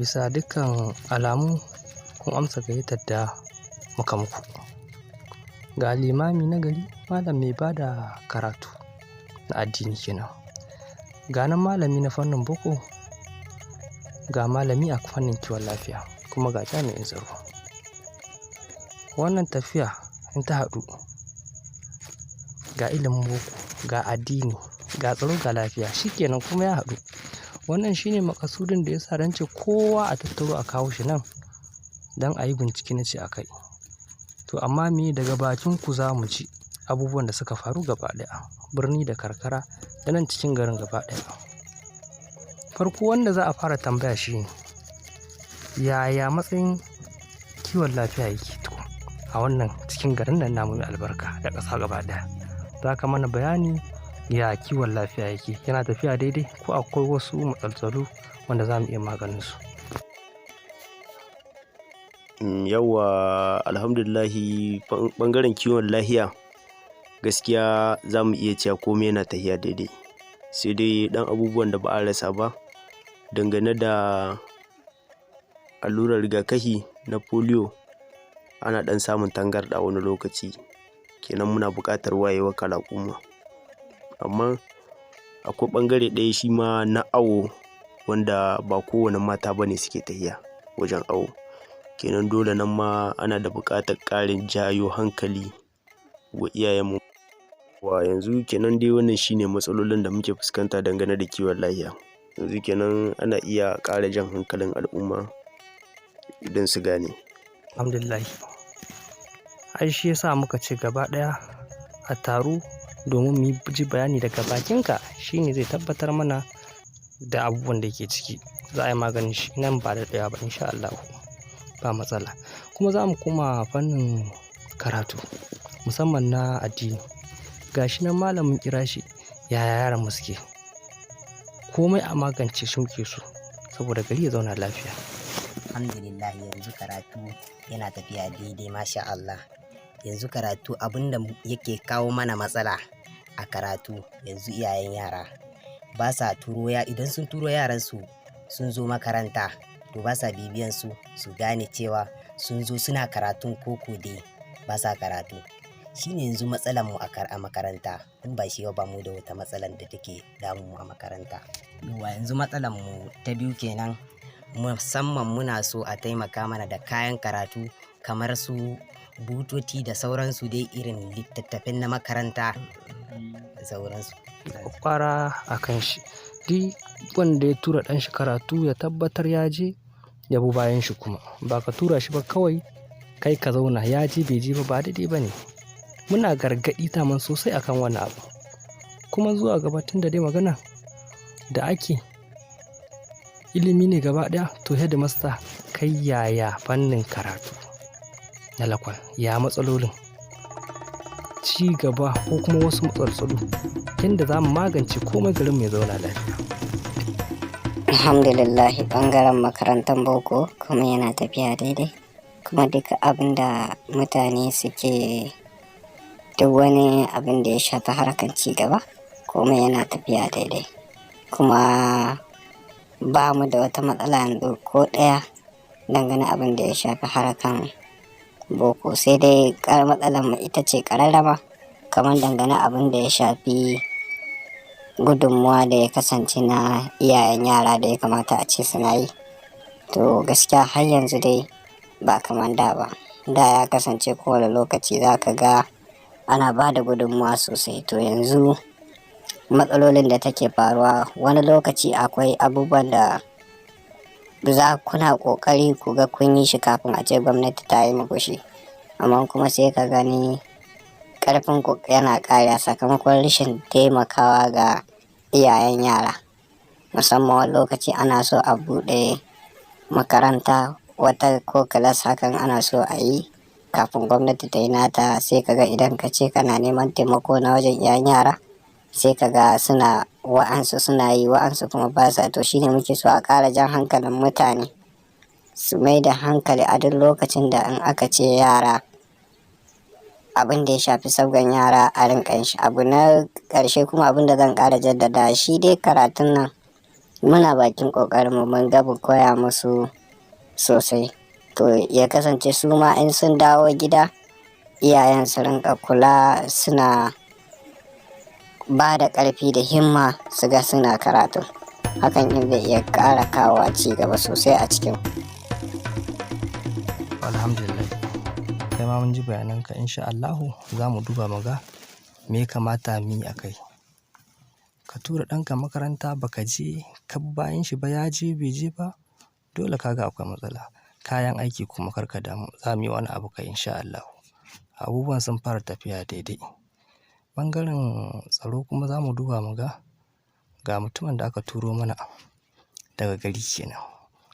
Bisa dukkan alamu kun amsa gayyatar da muka muku. Ga limami na gari, malam mai ba da karatu na addini kenan. Ga nan malami na fannin boko, ga malami a fannin kiwon lafiya, kuma ga jami'in tsaro. Wannan tafiya in ta haɗu, ga ilimin boko, ga addini, ga tsaro, ga lafiya, shi kenan kuma ya haɗu. Wannan shine maƙasudin da ya sa don ce kowa a tattaro a kawo shi nan don a yi bincike na ce a kai. To amma me daga bakin ku za mu ji abubuwan da suka faru gaba ɗaya, birni da karkara da nan cikin garin gaba ɗaya. Farko wanda za a fara tambaya shi ne, yaya matsayin kiwon lafiya yake tukun a wannan cikin garin nan namu mai albarka da ƙasa gaba ɗaya? Za ka mana bayani ya kiwon lafiya yake, yana tafiya daidai ko akwai wasu matsaltsalu wanda za mu iya maganin su? Yawwa, alhamdulillahi, ɓangaren kiwon lahiya gaskiya za mu iya cewa komai yana tahiya daidai, sai dai ɗan abubuwan da ba a rasa ba dangane da allurar rigakahi na polio. Ana ɗan samun tangarɗa wani lokaci, kenan muna buƙatar wayewar kan al'umma. Amma akwai ɓangare ɗaya shi ma na awo, wanda ba kowane mata bane suke tahiya wajen awo. Kenan dole nan ma ana da buƙatar ƙarin jayo hankali wa iyayenmu wa. Yanzu kenan dai wannan shine matsalolin da muke fuskanta dangane da kiwon lahiya yanzu. Kenan ana iya ƙara jan hankalin al'umma don su gane. Alhamdulillah. Ai shi ya sa muka ce gaba ɗaya a taru domin mu ji bayani daga bakinka, shine zai tabbatar mana da abubuwan da yake ciki. Za a yi maganin shi nan ba da daɗewa ba in sha Allahu. Ba matsala. Kuma za mu koma fannin karatu musamman na addini. Ga shi nan malamin kira shi, yaya yaran mu suke? Komai a magance shi muke so saboda gari ya zauna lafiya. Alhamdulillah, yanzu karatu yana tafiya daidai, masha Allah. Yanzu karatu, abin da yake kawo mana matsala a karatu yanzu, iyayen yara ba sa turo ya idan sun turo yaran su sun zo makaranta, to ba sa bibiyan su su gane cewa sun zo suna karatun koko dai ba sa karatu. Shine yanzu matsalar mu a makaranta. In ba shi ba, mu da wata matsalar da take damun mu a makaranta. Yauwa, yanzu matsalar mu ta biyu kenan. Musamman muna so a taimaka mana da kayan karatu kamar su butoci da sauransu dai, irin littattafai na makaranta da sauransu. Ƙwara a kan shi. Duk wanda ya tura ɗan shi karatu ya tabbatar ya je, ya bi bayan shi kuma. Ba ka tura shi ba kawai kai ka zauna, ya je bai je ba, ba daidai ba ne. Muna gargaɗi daman sosai akan wannan abu. Kuma zuwa gaba, tun da dai magana da ake ilimi ne gaba ɗaya, to headmaster, kai yaya fannin karatu na lakwal, ya matsalolin ci gaba ko kuma wasu matsaltsalu yanda za mu magance komai garin mu ya zauna lafiya? Alhamdulillah, bangaren makarantar boko kuma yana tafiya daidai, kuma duka abin da mutane suke, duk wani abin da ya shafi harkar ci gaba, komai yana tafiya daidai. Kuma ba mu da wata matsala yanzu ko ɗaya dangane abin da ya shafi harkan boko, sai dai matsalar mu ita ce ƙararrama, kamar dangane abin da ya shafi gudunmuwa da ya kasance na iyayen yara da ya kamata a ce suna yi. To gaskiya har yanzu dai ba kamar da ba. Da ya kasance kowane lokaci za ka ga ana ba da gudunmuwa sosai. To yanzu matsalolin da take faruwa, wani lokaci akwai abubuwan da za kuna kokari ku ga kun yi shi kafin a ce gwamnati ta yi muku shi, amma kuma sai ka gani karfin ku yana ƙara sakamakon rashin taimakawa ga iyayen yara. Musamman wani lokaci ana so a buɗe makaranta wata ko class, hakan ana so a yi kafin gwamnati ta yi nata, sai kaga idan ka ce kana neman taimako na wajen iyayen yara, sai kaga suna wa'ansu suna yi, wa'ansu kuma ba sa. To shine muke so a ƙara jan hankalin mutane su mai da hankali a duk lokacin da in aka ce yara, abin da ya shafi sabgan yara, a rinƙa shi. Abu na ƙarshe kuma, abin da zan ƙara jaddada shi dai, karatun nan Muna bakin ƙoƙarinmu mun ga mu koya musu sosai. To ya kasance su ma in sun dawo gida, iyayen su rinka kula, suna ba da ƙarfi da himma su ga suna karatu. Hakan in zai iya ƙara kawowa ci gaba sosai a cikin. Alhamdulillah. Kai ma mun ji bayananka, insha Allahu za mu duba mu ga me ya kamata mu yi a kai. Ka tura ɗanka makaranta ba ka je ka bi bayan shi ba, ya je bai je ba, dole ka ga akwai matsala. Kayan aiki kuma kar ka damu, za mu yi wani abu kai insha Allahu. Abubuwan sun fara tafiya daidai. Ɓangaren tsaro kuma za mu duba mu ga, ga mutumin da aka turo mana daga gari kenan,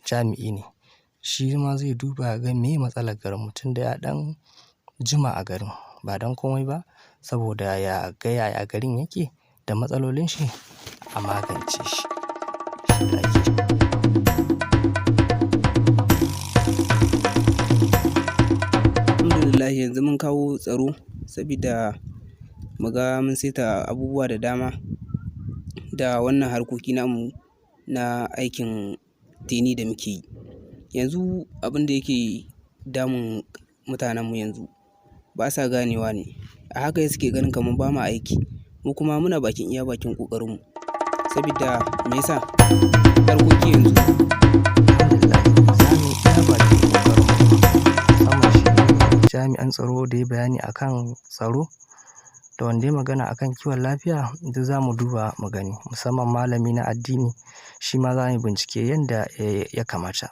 jami'i ne. Shi ma zai duba ya ga meye matsalar garinmu tun da ya ɗan jima a garin ba don komai ba saboda ya ga yaya garin yake da matsalolin shi a magance shi. Shi da ake. Alhamdulillah, yanzu mun kawo tsaro sabida mu ga mun saita abubuwa da dama da wannan harkoki namu na aikin tini da muke yi. Yanzu abin da yake damun mutanenmu yanzu ba sa ganewa ne. A haka suke ganin kamar ba ma aiki. Mu kuma muna bakin iya bakin ƙoƙarinmu. Sabida me yasa? Harkoki yanzu. Alhamdulillah, za mu yi iya bakin ƙoƙarinmu. Musamman shi jami'an tsaro da ya bayani a kan tsaro da wanda ya magana a kan kiwon lafiya, duk za mu duba mu gani. Musamman malami na addini, shi ma za mu yi bincike yanda ya kamata.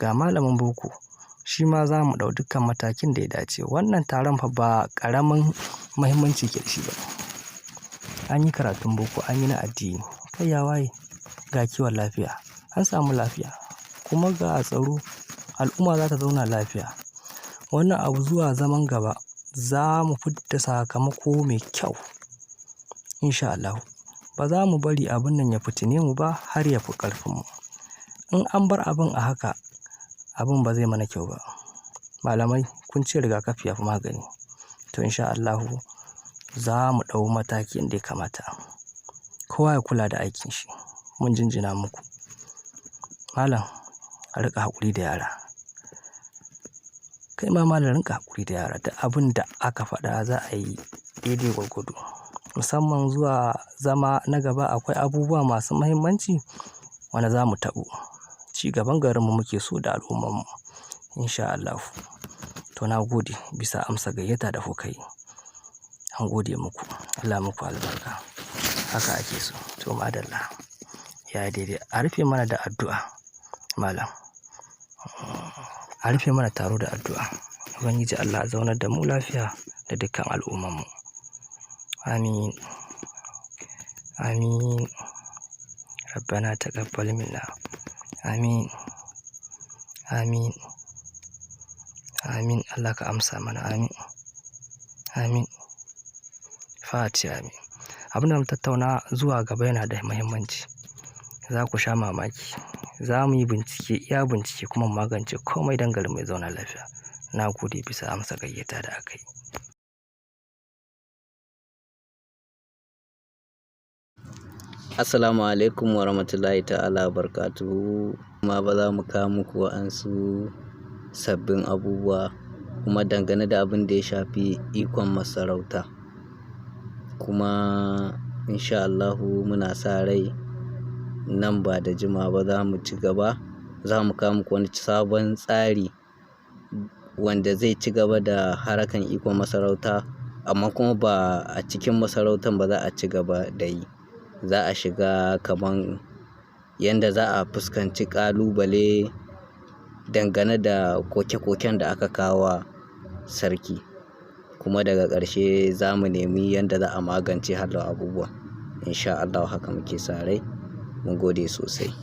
Ga malamin boko, shi ma za mu ɗau dukkan matakin da ya dace. Wannan taron fa ba ƙaramin muhimmanci ke da shi ba. An yi karatun boko, an yi na addini. Kai ya waye, ga kiwon lafiya, an samu lafiya kuma ga tsaro, al'umma za ta zauna lafiya. Wannan abu zuwa zaman gaba za mu fidda sakamako mai kyau insha Allahu. Ba za mu bari abun nan ya fitine mu ba har ya fi ƙarfinmu. In an bar abun a haka, abun ba zai mana kyau ba. Malamai kun ce rigakafi ya fi magani. To insha Allahu za mu ɗau matakin da ya kamata. Kowa ya kula da aikin shi. Mun jinjina muku. Malam, a riƙa haƙuri da yara. Kai ma malam, rinƙa haƙuri da yara. Duk abun da aka faɗa za a yi daidai gwargwado. Musamman zuwa zama na gaba akwai abubuwa masu muhimmanci wanda za mu taɓo. Ci gaban garinmu muke so da al'ummarmu insha Allahu. To na gode bisa amsa gayyata da kuka yi. An gode muku. Allah muku albarka. Haka ake so. To madalla. Ya yi daidai. A rufe mana da addu'a malam. A rufe mana taro da addu'a. Ubangiji Allah ya zaunar da mu lafiya da dukkan al'ummarmu. Amin. Amin. Rabbana taqabbal minna. Amin. Amin. Amin. Allah ka amsa mana. Amin. Amin. Fatiha amin. Abin da mu tattauna zuwa gaba yana da muhimmanci. Za ku sha mamaki. Za mu yi bincike, iya bincike kuma mu magance komai don garinmu ya zauna lafiya. Na gode bisa amsa gayyata da aka yi. Assalamu alaikum wa rahmatullahi ta'ala wa barakatuhu. Ma ba za mu kawo muku wa'ansu sabbin abubuwa kuma dangane da abin da ya shafi ikon masarauta. Kuma insha Allahu muna sa rai nan ba da jimawa ba za mu ci gaba. Za mu kawo muku wani sabon tsari wanda zai ci gaba da harakan ikon masarauta, amma kuma ba a cikin masarautar ba za a ci gaba da yi. Za a shiga kaman yanda za a fuskanci ƙalubale dangane da koke-koken da aka kawo wa sarki. Kuma daga ƙarshe za mu nemi yanda za a magance halin abubuwa. Insha Allahu haka muke sa rai. Mun gode sosai.